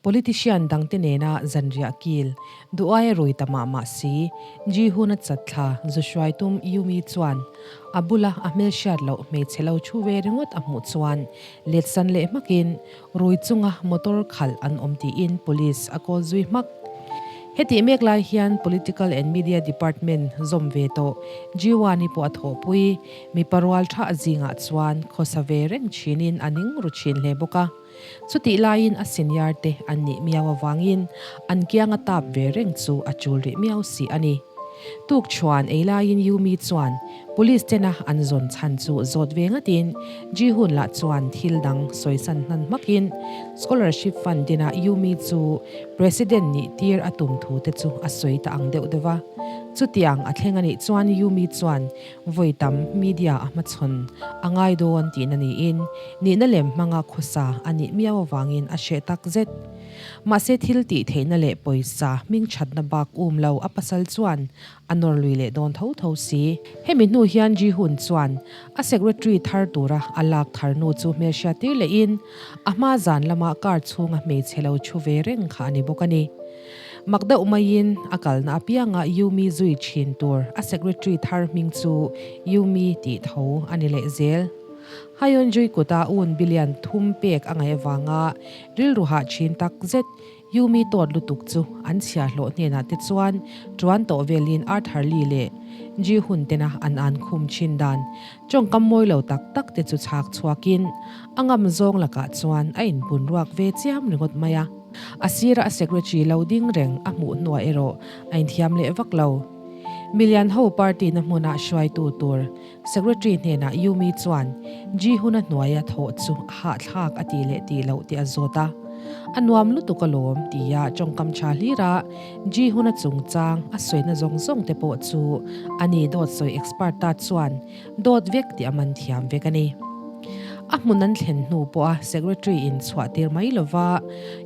Politician dangte nena zanriah kil duh aia rui ta mah mah si, Ji-Hoon a chat thla zu hruai tum Yumi chuan a bula a hmelhriat loh hmeichhe lo thu ve ringawt a hmuh chuan letsan leh hmakin rui chunga motor khalh an awm tiin police a call zui hmak. Hetih mek lai hian Political and Media Department zawm ve tawh Ji-Wan-i pawh a thawhpui mipa rual tha zingah chuan khawsa ve reng thinin a ning ru thin hle bawk a. Chutih laiin a senior te an nih miau avangin an kianga tap ve reng chu a chul rih miau si a ni. Tuk chuan ei laiin Yumi chuan police tena an zawn chhan chu zawt ve ngatin Ji-hoon lah chuan thil dang sawisan hnan hmakin scholarship fund dinah Yumi chu president nih tir a tum thu te chu a sawi ta ang deuh deuh a. Chutiang a thleng a nih chuan Yumi chuan Vawi tam media a hmachhawn a ngai dawn tihna niin, nihna lem hmanga khawsa a nih miau avangin a hreh tak zet. Mahse thil tih theihna leh pawisa hming thatna bak um lo a pasal chuan a nawr lui leh dawn tho tho si. Hemi hnu hian Ji-Hoon chuan a secretary thar tura a lak thar nu chu hmelhriat tir lehin a hma zan lama car chhunga hmeichhe lo thu ve reng kha a ni bawk a ni. Mak deuh maiin a kalna apianga Yumi zui thin tur a secretary thar hming chu Yumi tih tho a ni leh zel. Hyunjui kuta un billion thum pek a ngaih avanga rilru hah thin tak zet Yumi tawt lutuk chu an chhiahhlawh hnenah te chuan tuan tawh velin Arthur Lee leh Ji-Hoon tena an an khum thin dan tawngkam mawi lo tak tak te chu chhak chhuakin a ngam zawng lakah chuan a inbun ruak ve chiam ringawt mai a. A sira a secretary lo ding reng a hmuh hnuah erawh a inthiam leh vak lo. Milian ho party na hmuna hruaitu tur secretary hnenah Yumi chuan Ji-Hoon-a hnuaia thawh chu a hahthlak a tih leh tih loh tih a zawt a. A nuam lutuk alawm tia tawngkam tha hlira Ji-Hoon-a chungchang a sawina zawng zawng te pawh chu ani dawt sawi expert ta chuan Dawt vek tih a man thiam vek a ni. A hmun an thlen hnu pawha secretary in chhuah tir mai lova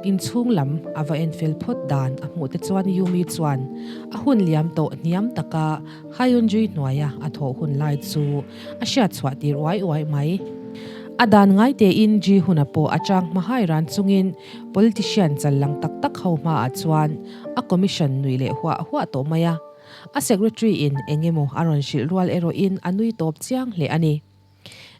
inchhung lam a va en fel phawt dan a hmuh te chuan Yumi chuan a hun liam tawh hniam taka Hyunjui hnuaia a thawh hun lai chu a hriat chhuah tir uai uai mai. A dan ngai tein Ji-Hoon-a pawh a chang hma hai ran chungin politician chal lang tak tak ho hmaah chuan a commission nuih leh huah huah tawh mai a. A secretary in eng emaw a rawn hrilh rual erawhin a nui tawp chiang hle a ni.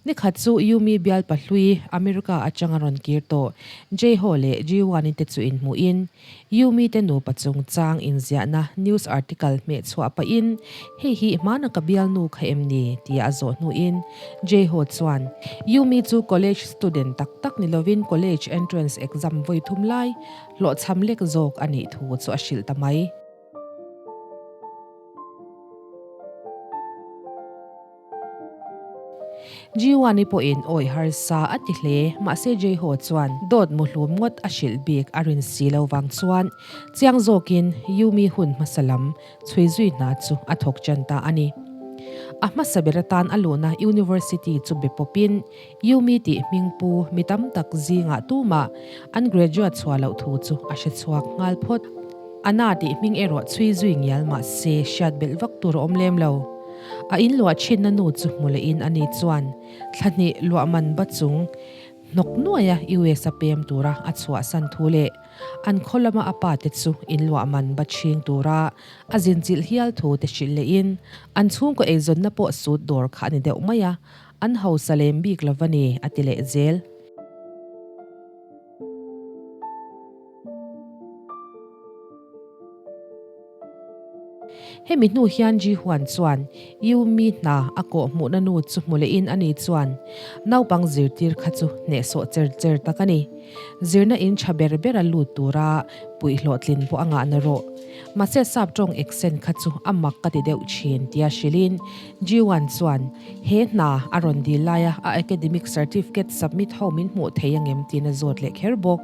Nikhat chu Yumi bial pahlui America atanga rawn kir tawh Jay-ho leh Ji-Wan-i te chu inhmuhin Yumi te nupa chungchang inziahna news article hmeh chhuah pahin hei hi hmana ka bialnu kha em ni tia a zawh hnuin Jay-ho chuan Yumi chu college student tak tak ni lovin college entrance exam vawi thum lai hlawhchham lek zawk a nih thu chu a hrilh ta mai. Jiwani pawhin awi harsa a ti hle, mahse Jaiho chuan dawt muhlum ngawt a hrilh bik a rin si lo vang chuan chiang zawkin Yumi hun hmasa lam chhui zui hna chu a thawk ṭan ta a ni. A hmasa ber atan a luhna University chu be pawpin Yumi tih hming pu mi tam tak zingah tumah an graduate chhuah loh thu chu a hre chhuak nghal phawt. Anna tih hming erawh chhui zui ngial mah se hriat belh vak tur a awm lem lo. A in luah thinna nu chu hmu leh in ani chuan thla hnih luah man ba chung hnawk nuaia US a pem tura a chhuahsan thu leh an khaw lama a pa te chu in luah man ba chhing tura a zinchilh hial thu te hrilh leh in an chhungkaw eizawnna pawh sut dawr kha a ni deuh mai a, an hausa lem bik lo va ni a ti leh zel. Hemi hnu hian Ji Huan chuan Yu Mi hna a kawh hmuhna nu chu hmu lehin ani chuan naupang zirtir kha chu hnehsawh cher cher tak a ni. Zirna in tha ber ber a lut tura puih hlawhtlin pawh a ngahna rawh. Mahse sap tawng accent kha chu a mak ka ti deuh thin tia hrilhin Ji Huan chuan he hna a rawn dil laia a academic certificate submit ho min hmuh thei angem tiin a zawt leh kher bawk.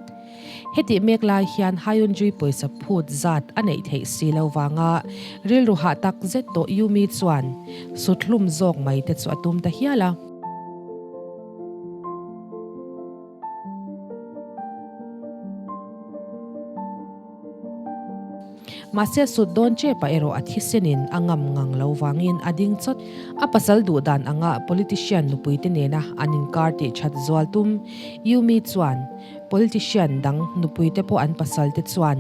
Hetih mek lai hian Hyunjui pawisa phut zat a neih theih si lo vanga rilru hah tak zet tawh Yumi chuan sut hlum zawk mai te chu a tum ta hial a. Mahse sut dawn chepa erawh a thisenin a ngam ngang lo vangin a ding chawt. A pasal duh dan anga politician nupui te nena an inkar tih that zual tum Yumi chuan Politician dang nupui te pawh an pasal te chuan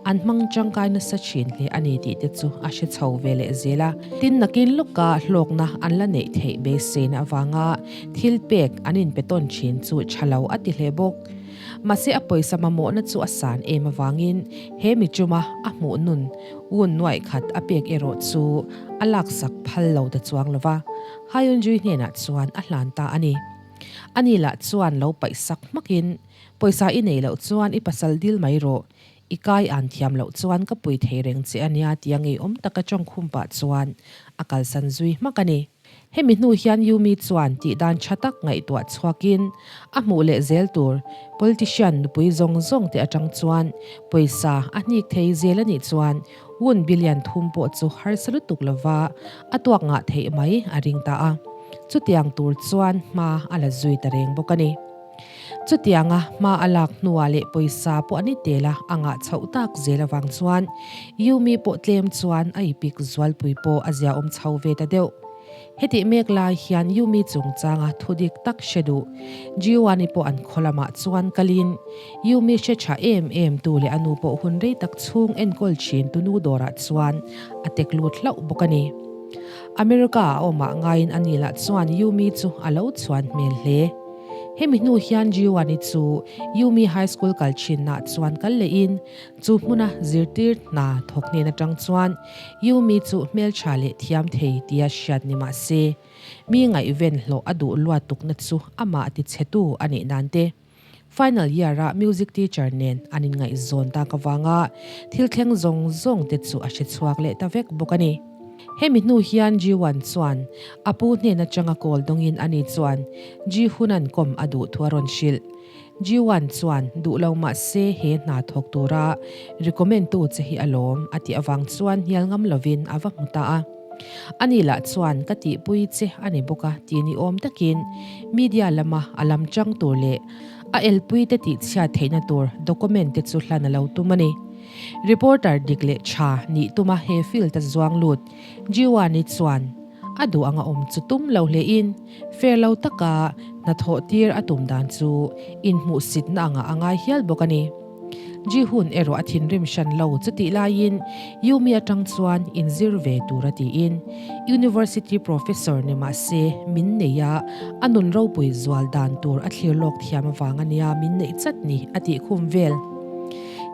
an hmang tangkai nasa thin hle a ni tih te chu a hre chho ve leh zel a. Tin nakin lawka hlawkna an la neih theih beiseina avanga thil pek an inpe tawn thin chu tha lo a ti hle bawk. Mahse a pawisa mamawhna chu a san em avangin he mi chuma a hmuh nun un nuaih khat a pek erawh chu a laksak phal lo ta chuang lova, Hyunjui hnenah chuan a hlan ta a ni. Ani lah chuan lo paih sak hmakin, Pawisa i nei loh chuan i pasal dil mai rawh, i kai an thiam loh chuan ka pui thei reng che a nia tia ngeiawm taka tawngkhum pah chuan a kalsan zui hmak a ni. Hemi hnu hian Yumi chuan tih dan tha tak ngaihtuah chhuakin a hmuh leh zel tur politician nupui zawng zawng te atang chuan pawisa a hnik thei zel a nih chuan won billion thum pawh chu harsa lutuk lova a tuak ngah theih mai a ring ta a. Chutiang tur chuan hma a la zui ta reng bawk a ni. Chutianga hma a lak hnuah leh pawisa pawh a ni tel a, a ngah chhoh tak zel avang chuan Yumi pawh tlem chuan a ipik zualpui pawh a ziaawm chho ve ta deuh. Hetih mek lai hian Yumi chungchanga thudik tak hre duh Jiwani pawh an khaw lamah chuan kalin Yumi hre tha em em tu leh a nu pawh hun rei tak chhung enkawl thin tu nu dawrah chuan a tek lut hlauh bawk a ni. America a awmah ngaiin a ni lah chuan Yumi chu a lo chhuan hmel hle. Hemi hnu hian Jiwani chu Yumi High School kal thinna chuan kal lehin chu hmuna zirtir hna thawk hnen atang chuan Yumi chu hmeltha leh thiam thei tia hriat ni mah se, mi ngaihven hlawh a duh luat tukna chu amah tichhetu a nih nan te Final year-a music teacher nen an inngaihzawn tak avanga thil thleng zawng zawng te chu a hre chhuak leh ta vek bawk a ni. Hemi hnu hian Ji-Wan chuan a pu hnen atanga call dawngin ani chuan Ji-Hunan kawm a duh thu a rawn hrilh. Ji-Wan chuan duh lo mah se he hna thawk tura recommend tu che hi a lawm a tih avang chuan hnial ngam lovin a va hmu ta a. Ani lah chuan ka tihpui che a ni bawk a ti ni awm takin media lama a lam chang tur leh a elpui te tih chhiat theihna tur document te chu hlan a lo tum a ni. Reporter dik leh tha nih tuma he field a zuang lut Jiwani chuan a duh anga awm chu tum lo hlein fair lo taka hnathawh tir a tum dan chu inhmuhsitna angah a ngai hial bawk a ni. Ji-hun erawh a thinrim hran lo chutih laiin Yumi atang chuan inzir ve tur a tiin University Professor ni mah se min nei a, a nun ropui zual dan tur a thlir lawk thiam avang a nia min neih chat ni a tih khum vel.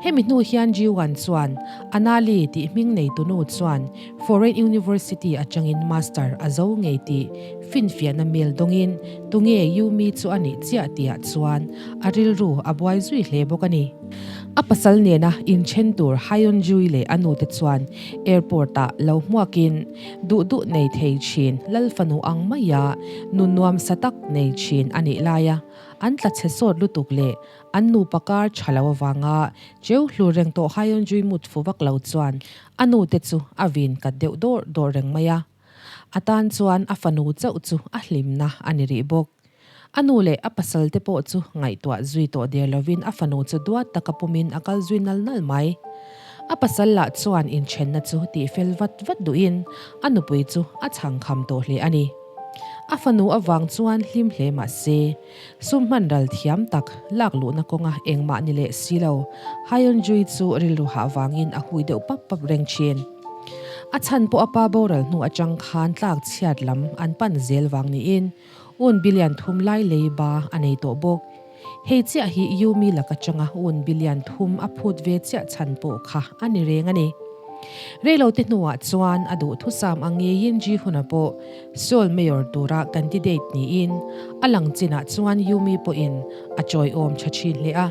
Hemi hnu hian Ji-wan chuan Anali tih hming nei tunu chuan Foreign University atangin Master a zo ngei tih finfiahna mail dawngin tunge Yumi chu a nih chiah tihah chuan a rilru a buai zui hle bawk a ni. A pasal nena inthen tur Hyunjui leh a nute chuan airport-ah lo hmuakin duh duh nei thei thin Lal fanu ang maia nu nuamsa tak nei thin a nih laia an tla chhe sawt lutuk leh an nupa kar tha lo avanga cheu hlur reng tawh Hyunjui mut fu vak lo chuan A nu te chu a vin kat deuh dawrh dawrh reng mai a, a tan chuan a fanu chauh chu a hlimna a ni rih bawk. A nu leh a pasal te pawh chu ngaihtuah zui tawh der lovin a fanu chu duat taka pumin a kal zui nal nal mai. A pasal lah chuan inthenna chu tihfel vat vat duhin a nupui chu a chhangkham tawh hle a ni. A fanu avang chuan hlim hle mah se, Sum hman ral thiam tak lak luhna kawnga engmah ni leh si lo, Hyunjui chu rilru hah vangin a hui deuh pap pap reng thin. A chhan pawh a pa boral hnu atang khan tlak chhiat lam an pan zel vang niin un billion thum lai lei ba a nei tawh bawk. Hei chiah hi Yumi lak atanga un billion thum a phut ve chiah chhan pawh kha a ni reng a ni. Reilote hnuah chuan a duhthusam ang ngeiin Ji-hun-a pawh Seoul Mayor tura candidate niin a lang chinah chuan Yumi pawhin a chawiawm tha thin hle a,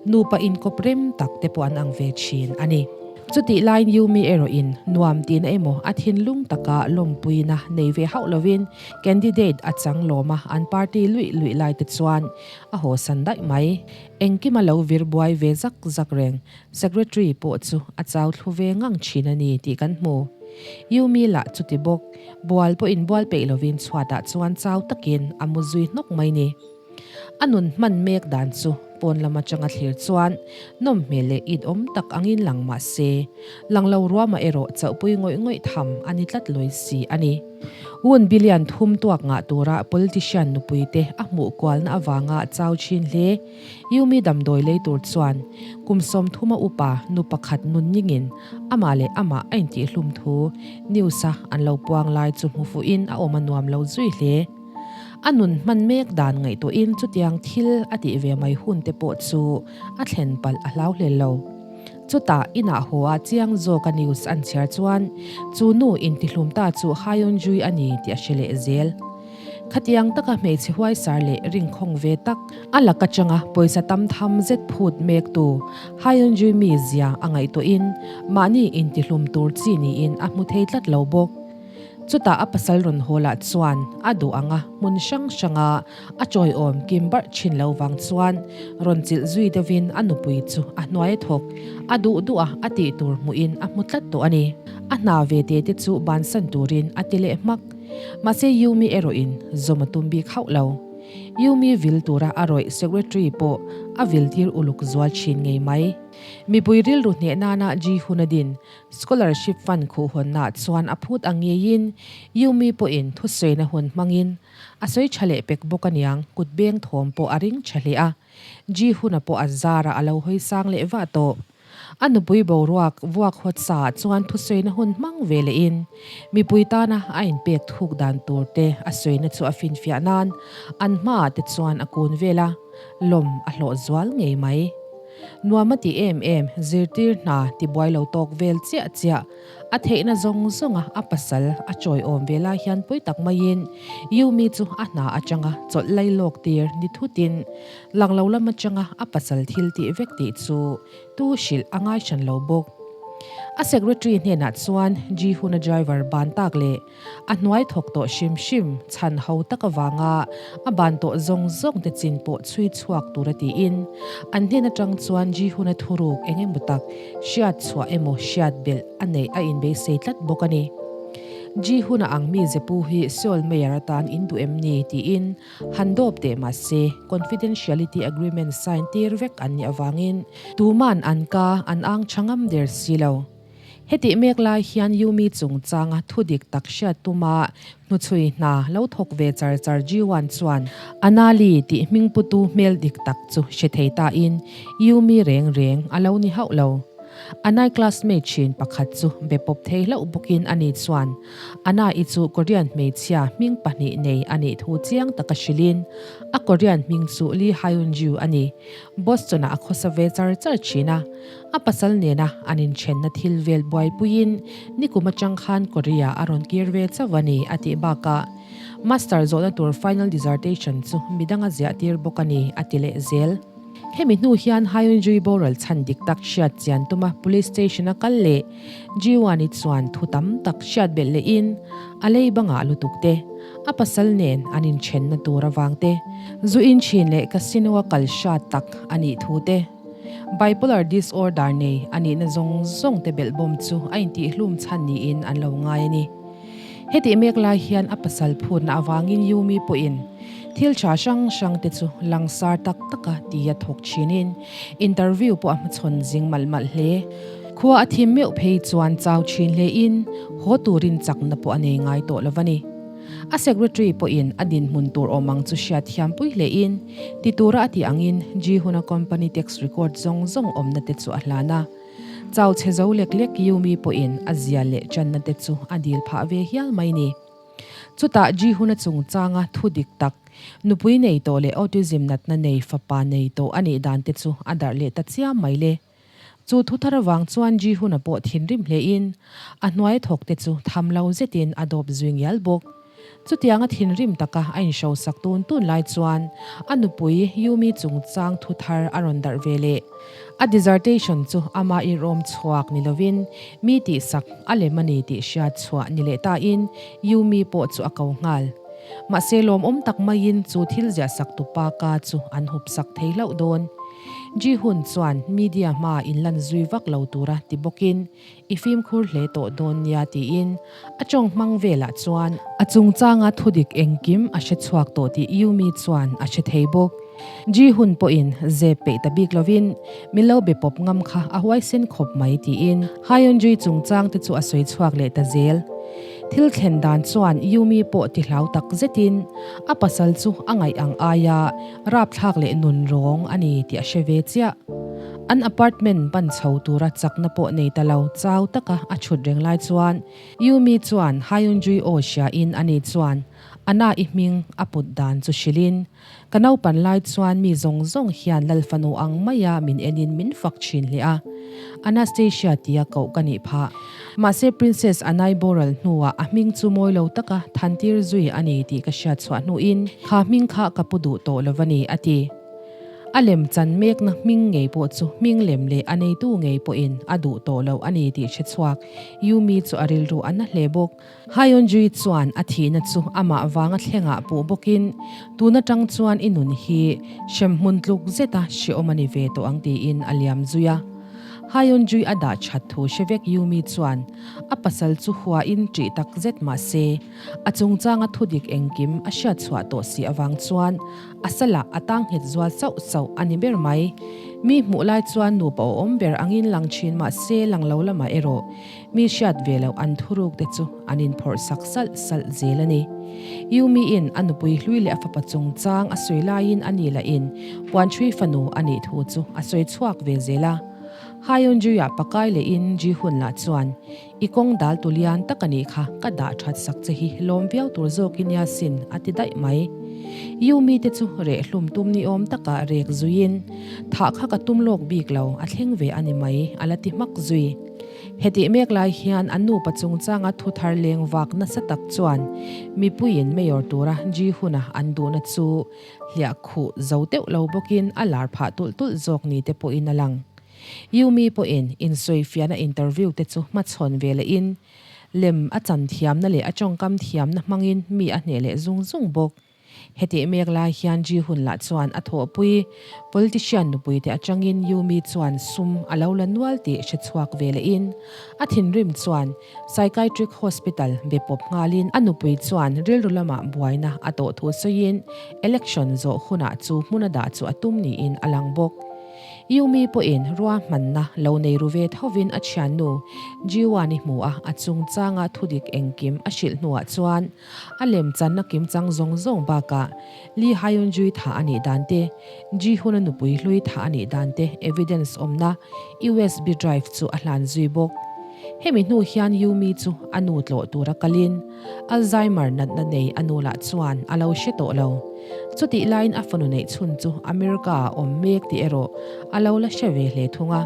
nupa inkawp rem tak te pawh an ang ve thin a ni. Chutih laiin Yumi erawhin nuam tihna emaw a thinlung taka lawmpuina nei ve hauh lovin candidate a chang lawm a, an party luih luih lai te chuan a hawsan daih mai. Engkima lo vir buai ve zak zak reng Secretary pawh chu a chau thlu ve ngang thin a ni tih kan hmu. Yumi lah chuti bawk, bual pawh inbual peih lovin chhuatah chuan chau takin a mu zui hnawk mai ni. A nun hman mek dan chu Pawn lam atanga thlir chuan nawm hmel leh it awm tak angin lang mah se, lang lo ruamah erawh chauhpui ngawih ngawih tham a ni tlat lawi si a ni. Wun billion thum tuak ngah tura politician nupuite a hmuh kualna avanga chau thin hle. Yumi damdawi lei tur chuan kum 30 a upa nu pakhat nun ningin amah leh amah a intihhlum thu news-a an lo puang lai chu hmu fuhin a awm a nuam lo zui hle. A nun hman mek dan ngaihtuahin chutiang thil a tih ve mai hun te pawh chu a thlen palh a hlau hlel lo. Chutah inah haw a chiang zawk a news an chhiar chuan chu nu intihlum ta chu Hyunjui a ni tih a hre leh zel. Khatiang taka hmeichhe huaisar leh rinkhawng ve tak a lak atanga pawisa tam tham zet phut mektu Hyunjui mizia a ngaihtuahin mahni intihlum tur chi niin a hmu thei tlat lo bawk. Chutah a pasal rawn haw lah chuan a duh ang a, hmun hrang hranga a chawiawm kim barh thin lo vang chuan rawn chilh zui deuhin a nupui chu a hnuai a thawk, a duh duh a, a tih tur hmuhin a hmu tlat tawh a ni. A hna ve te te chu bansan turin a ti leh hmak. Mahse Yumi erawhin zawm a tum bik hauh lo. Yumi vil tura a rawih secretary pawh a vil tir uluk zual thin ngei mai. Mipui rilru hneh nana Ji-hun a din Scholarship fund khuhhawnnaah chuan a phut ang ngeiin Yumi pawhin thusawina hun hmangin a sawi tha leh pek bawk aniang, kut beng thawm pawh a ring tha hle a, Ji Hun-a pawh a zarah a lo hawi sang leh vah tawh. A nupui boruak vuak hawt saah chuan thusawina hun hmang ve lehin mipui tana a inpek thuk dan tur te a sawina chu a finfiah nan an hmaah te chuan a kun vel a, lawm a hlawh zual ngei mai. Nuam a ti em em, zirtir hna tibuai lo tawk vel chiah chiah. A theihna zawng zawnga a pasal a chawiawm ve lai hian pawi tak maiin Yumi chu a hna atanga chawlh lai lawk tir ni thutin lang lo lam atanga a pasal thil tih vek tih chu tu hrilh a ngai hran lo bawk. A secretary hnenah chuan Ji-hun-a driver ban tak leh A hnuai thawk tawh hrim hrim, chhan ho tak avanga a ban tawh zawng zawng te chin pawh chhui chhuak tura tiin an hnen atang chuan Jihuna thuruk eng emaw tak hriat chhuah emaw hriat belh a neih a inbeisei tlat bawk a ni. Jihuna ang mi Zepu hi Seoul Mayor atan in duh em ni tiin han dawp teh mah se confidentiality agreement sign tir vek an nih avangin tuman an ka an ang tha ngam der si lo. Hetih mek lai hian Yumi chungchanga thudik tak hriat tuma hnuchhui hna lo thawk ve char char Jiwan chuan Anali tih hmingputu hmel dik tak chu hre thei tain Yumi reng reng a lo ni hauh lo. Anai classmate thin pakhat chu be pawp thei hlauh bawkin ani chuan Ana-i chu Korean hmeichhia hming pahnih nei a nih thu chiang taka hrilhin a Korean hming chu Lee Hyun-ju a ni. Boston-ah a khawsa ve char char thin a. A pasal nena an inthenna thil vel buaipuiin nikum atang khan Korea a rawn kir ve chauh a ni a tih bakah Master zawhna tur final dissertation chu midang a ziah tir bawk a ni a ti leh zel. Hemi hnu hian Hyunjui boral chhan dik tak hriat chian tuma police station a kal leh Jiwani chuan thu tam tak hriat belh lehin a lei bangah lutuk te, a pasal nen an inthenna tur avang te, zu inthin leh casino a kal hrat tak a nih thu te, Bipolar disorder nei a nihna zawng zawng te belhbawm chu a intihhlum chhan niin an lo ngai a ni. Hetih mek lai hian a pasal phutna avangin Yumi pawhin thil tha hrang hrang te chu langsar tak taka tia thawk thinin interview pawh a hmachhawn zing malh malh hle. Khua a thim meuh phei chuan chau thin hlein haw turin chakna pawh a nei ngai tawh lo va ni. A secretary pawhin a dinhmun tur awm ang chu hriat thiampui hlein ti tura a tih angin Ji-hun-a company tax record zawng zawng awmna te chu a hlan a. Chau chhe zo lek lek Yumi pawhin a zia leh channa te chu a dil phah ve hial mai ni. Chutah Ji-hun-a chungchanga thu dik tak, nupui nei tawh leh autism natna nei fapa nei tawh a nih dan te chu a darh leh ta chiam mai le. Chu thu thar avang chuan Ji-hun-a pawh thinrim hlein a hnuai thawk te chu tham lo zetin a dawp zui ngial bawk. Chutianga thinrim taka a inhrosak tun tun lai chuan a nupui Yumi chungchang thu thar a rawn darh ve leh. A dissertation chu ama irawm chhuak ni lovin mi tihsak a lem a ni tih hriat chhuah ni leh tain Yumi pawh chu a ko nghal. Mahse lawmawm tak maiin chu thil ziahsak tupa ka chu an hupsak thei hlauh dawn. Ji-hun chuan media hmaa inlan zui vak lo tura ti bawkin i fimkhur hle tawh dawn nia tiin a tawng hmang velah chuan a chungchanga thudik engkim a hre chhuak tawh tih Yumi chuan a hre thei bawk. Ji Hun pawhin zep peih ta bik lovin min lo be pawp ngam kha a huaisen khawp mai tiin Hyunjui chungchang te chu a sawi chhuak leh ta zel. Thil thlen dan chuan Yumi pawh ti hlau tak zetin a pasal chu a ngaih ang aia rapthlak leh nun rawng a ni tih a hre ve chiah. An apartment pan chho tura chakna pawh nei ta lo chau taka a chhut reng lai chuan Yumi chuan Hyunjui aw hriain ani chuan Ana i hming a put dan chu hrilhin Ka naupan lai chuan mi zawng zawng hian Lalfanu ang maia min enin min fak thin hle a. Anastasia tia koh ka nih phah. Mahse Princess Anai boral hnuah a hming chu mawi lo taka thantir zui a ni tih ka hriat chhuah hnuin kha hming kha ka pu duh tawh lo a ni, a ti. A lem chan mekna hming ngei pawh chu hming lem leh a neitu ngei pawhin a duh tawh lo a ni tih hre chhuak Yumi chu a rilru a na hle bawk. Hyunjui chuan a thihna chu amah vanga thlengah puh bawkin, Tun atang chuan i nun hi hremhmun tluk zeta hrehawm a ni ve tawh ang tiin a liam zui a. Hyunjui a dah that thu hre vek Yumi chuan a pasal chu huain ṭih tak zet mah se, a chungchanga thudik engkim a hriat chhuah tawh si avang chuan a salah a tang nghet zual sauh sauh a ni ber mai. Mi hmuh lai chuan nupa awm ber angin lang ṭhin mah se lang lo lamah erawh Mi hriat ve loh an thuruk te chu an inphawrh sak salh salh zel a ni. Yumi-in a nupui hlui leh a fapa chungchang a sawi laiin a ni lahin Puanchhui fanu a nih thu chu a sawi chhuak ve zel a. Hyunjui-ah pakai lehin Ji-hun lah chuan, I kawng dal tu lian tak a nih kha, ka dah that sak che hi lawm viau tur zawk i nia sin, a ti daih mai. Yumi te chu reh hlum tum ni awm taka rek zuiin, Thah kha ka tum lawk bik lo, a thleng ve a ni mai, a la ti hmak zui. Hetih mek lai hian an nupa chungchanga thu thar leng vak nasa tak chuan mipuiin mayor tura Ji huna an duhna chu hliah khuh zo deuh lo bawkin a lar phah tulh tulh zawk ni te pawhin a lang. Yumi pawhin insawifiahna interview te chu hmachhawn ve lehin lem a chan thiamna leh a tawngkam thiamna hmangin mi a hneh leh zung zung bawk. Hetih mek lai hian Ji Hun lah chuan a thawhpui politician nupuite atangin Yumi chuan sum a lo la nual tih hre chhuak ve lehin a thinrim chuan psychiatric hospital be pawp nghalin a nupui chuan rilru lamah buaina a tawh thu sawiin election zawh hunah chu hmuna dah chu a tum niin a lang bawk. Yumi pawhin ruahmanna lo nei ru ve thovin a thiannu Jiwani hmu a a chungchanga thudik engkim a hrilh hnuah chuan A lem channa kimchang zawng zawng bakah Lee Hyun-jui thah a nih dan te, Ji Hun-a nupui hlui thah a nih dan te evidence awmna USB drive chu a hlan zui bawk. Hemi hnu hian Yumi chu a nu tlawh tura kalin Alzheimer natna nei a nu lah chuan a lo hre tawh lo. Chutih laiin a fanu neih chhun chu America-ah awm mek tih erawh a lo la hre ve hle thung a,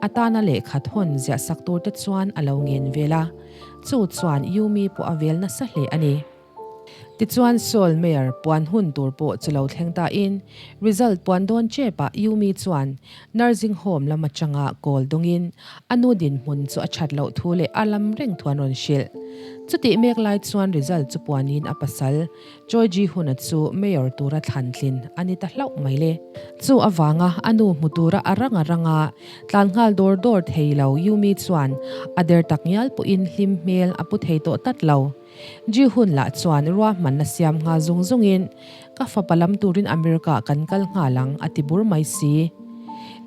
a tana lehkha thawn ziah sak tur te chuan a lo ngen vel a. Chu chuan Yumi pawh a vel nasa hle a ni. Tichuan Seoul Mayor puan hun tur pawh chu lo thleng tain result puan dawn chepah Yumi chuan nursing home lam atanga call dawngin a nu dinhmun chu a that loh thu leh a lam reng thu an rawn hrilh. Chutih mek lai chuan result chu puanin a pasal Choi Ji-hun-a chu Mayor tura thlan tlin a ni ta hlauh mai le. Chu avanga a nu hmu tura a rang a rang a, tlan nghal dawr dawr thei lo Yumi chuan a der tak ngial pawhin hlim hmel a pu thei tawh tlat lo. Ji-hun lah chuan ruahmanna siam nghal zung zungin, Ka fapa lam turin America kan kal nghal ang a ti bur mai si.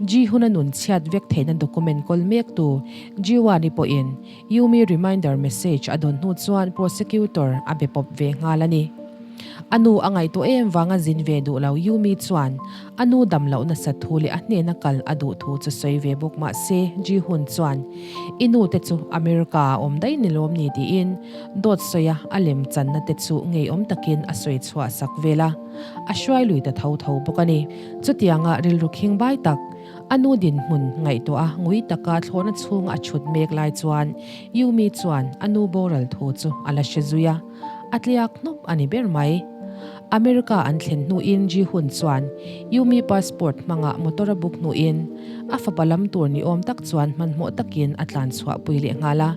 Ji-hun-a nun chhiat vek theihna document kawl mektu Ji-wan-i pawhin Yumi reminder message a dawn hnu chuan prosecutor a be pawp ve nghal a ni. A nu a ngaihtuah em vanga zin ve duh lo Yumi chuan a nu dam loh nasat thu leh a hnena kal a duh thu chu sawi ve bawk mah se Ji-hun chuan I nu te chu America a awm daih ni lawm ni tiin dawt sawi a a lem channa te chu ngeiawm takin a sawi chhuah sak vel a, a hruai lui ta tho tho bawk a ni. Chutianga rilru khing bai tak A nu dinhmun ngaihtuah a ngui taka thlawhna chhunga a chhut mek lai chuan Yumi chuan a nu boral thu chu a la hre zui a, a tliak hnawp a ni ber mai. America an thlen hnuin Ji-hun chuan Yumi passport hmanga motor a book hnuin a fapa lam tur ni awm tak chuan hmanhmawh takin a tlan chhuahpui leh nghal a.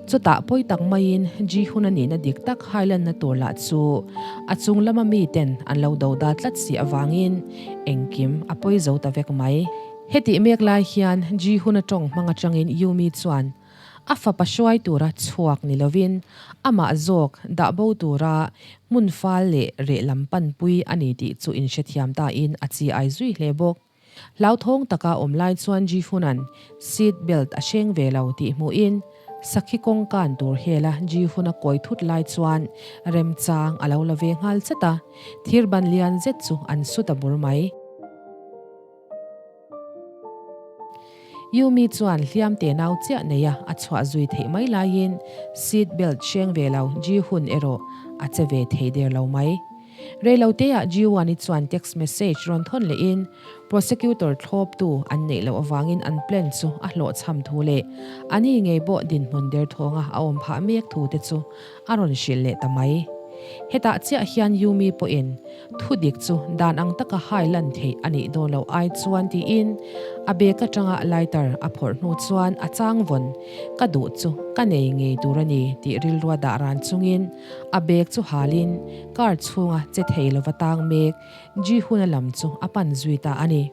Chutah pawi tak maiin Ji-hun a nihna dik tak hailanna tur lah chu a chung lama miten an lo do da tlat si avangin engkim a pawi zo ta vek mai. Hetih mek lai hian Ji-hun a tawng hmang atangin Yumi chuan. A fapa hruai tura chhuak ni lovin amah zawk dah bo tura hmun fal leh reh lam panpui a ni tih chu inhrethiam tain a chi ai zui hle bawk. Hlauthawng taka awm lai chuan Ji-huna'n seat belt a hreng ve lo tih hmuhin sakhi kawng kan tur hela Ji-huna kawi thut lai chuan remchang a lo la ve nghal chat a, thir ban lian zet chu an su ta bur mai. Yumi chuan hliam te nau chiah neia a chhuah zui theih mai laiin seat belt hreng ve lo Ji-hun erawh a che ve thei der lo mai. Reiloteah Ji-Wani chuan text message rawn thawn lehin prosecutor thlawptu an neih loh avangin an plan chu a hlawhchham thu leh a ni ngei pawh dinhmun derthawnga a awm phah mek thu te chu a rawn hrilh leh ta mai. Hetah chiah hian Yumi pawhin thu dik chu dan ang taka hai lan theih a nih dawn loh ai chuan tiin a bag atanga lighter a phawrh hnu chuan a chang vawn ka duh chu ka nei ngei tur a ni tih rilrua dah ran chungin A bag chu halin car chhunga che thei lova tang mek Ji-Hoon-a lam chu a pan zui ta a ni.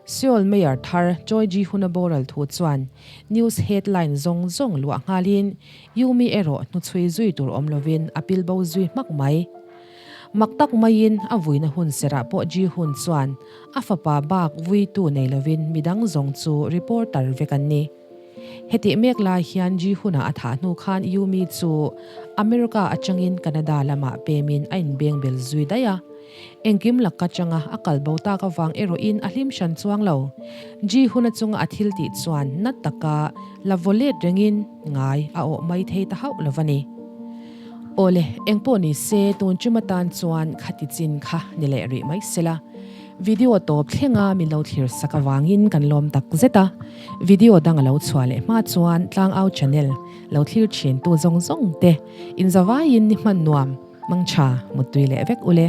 Seoul Mayor thar Choi Ji-Hoon-a boral thu chuan news headline zawng zawng luah nghalin Yumi erawh hnuchhui zui tur awm lovin a pil bo zui hmak mai. Mak tak maiin a vuina hun serah pawh Ji-Hoon chuan a fapa bak vuitu nei lovin midang zawng chu reporter vek an ni. Hetih mek lai hian Ji hunah a thah hnu khan Yumi chu America atangin Canada lamah pemin a inbeng bel zui daih a. Engkim lak atanga a kal bo tak avang erawhin a hlim hran chuang lo. Ji huna chunga a thil tih chuan na taka la vaw let rengin ngai a awh mai thei ta hauh lo va ni. Awle, engpawh ni se tun ṭum atan chuan khati chin kha ni leh rih mai sela. Video tawp thlenga min lo thlir sak avangin kan lawm tak zet a. Video dang a lo chhuah leh hma chuan Tlangau channel lo thlir thin tu zawng zawng te inzavaiin ni hman nuam mangtha muttui leh vek ule.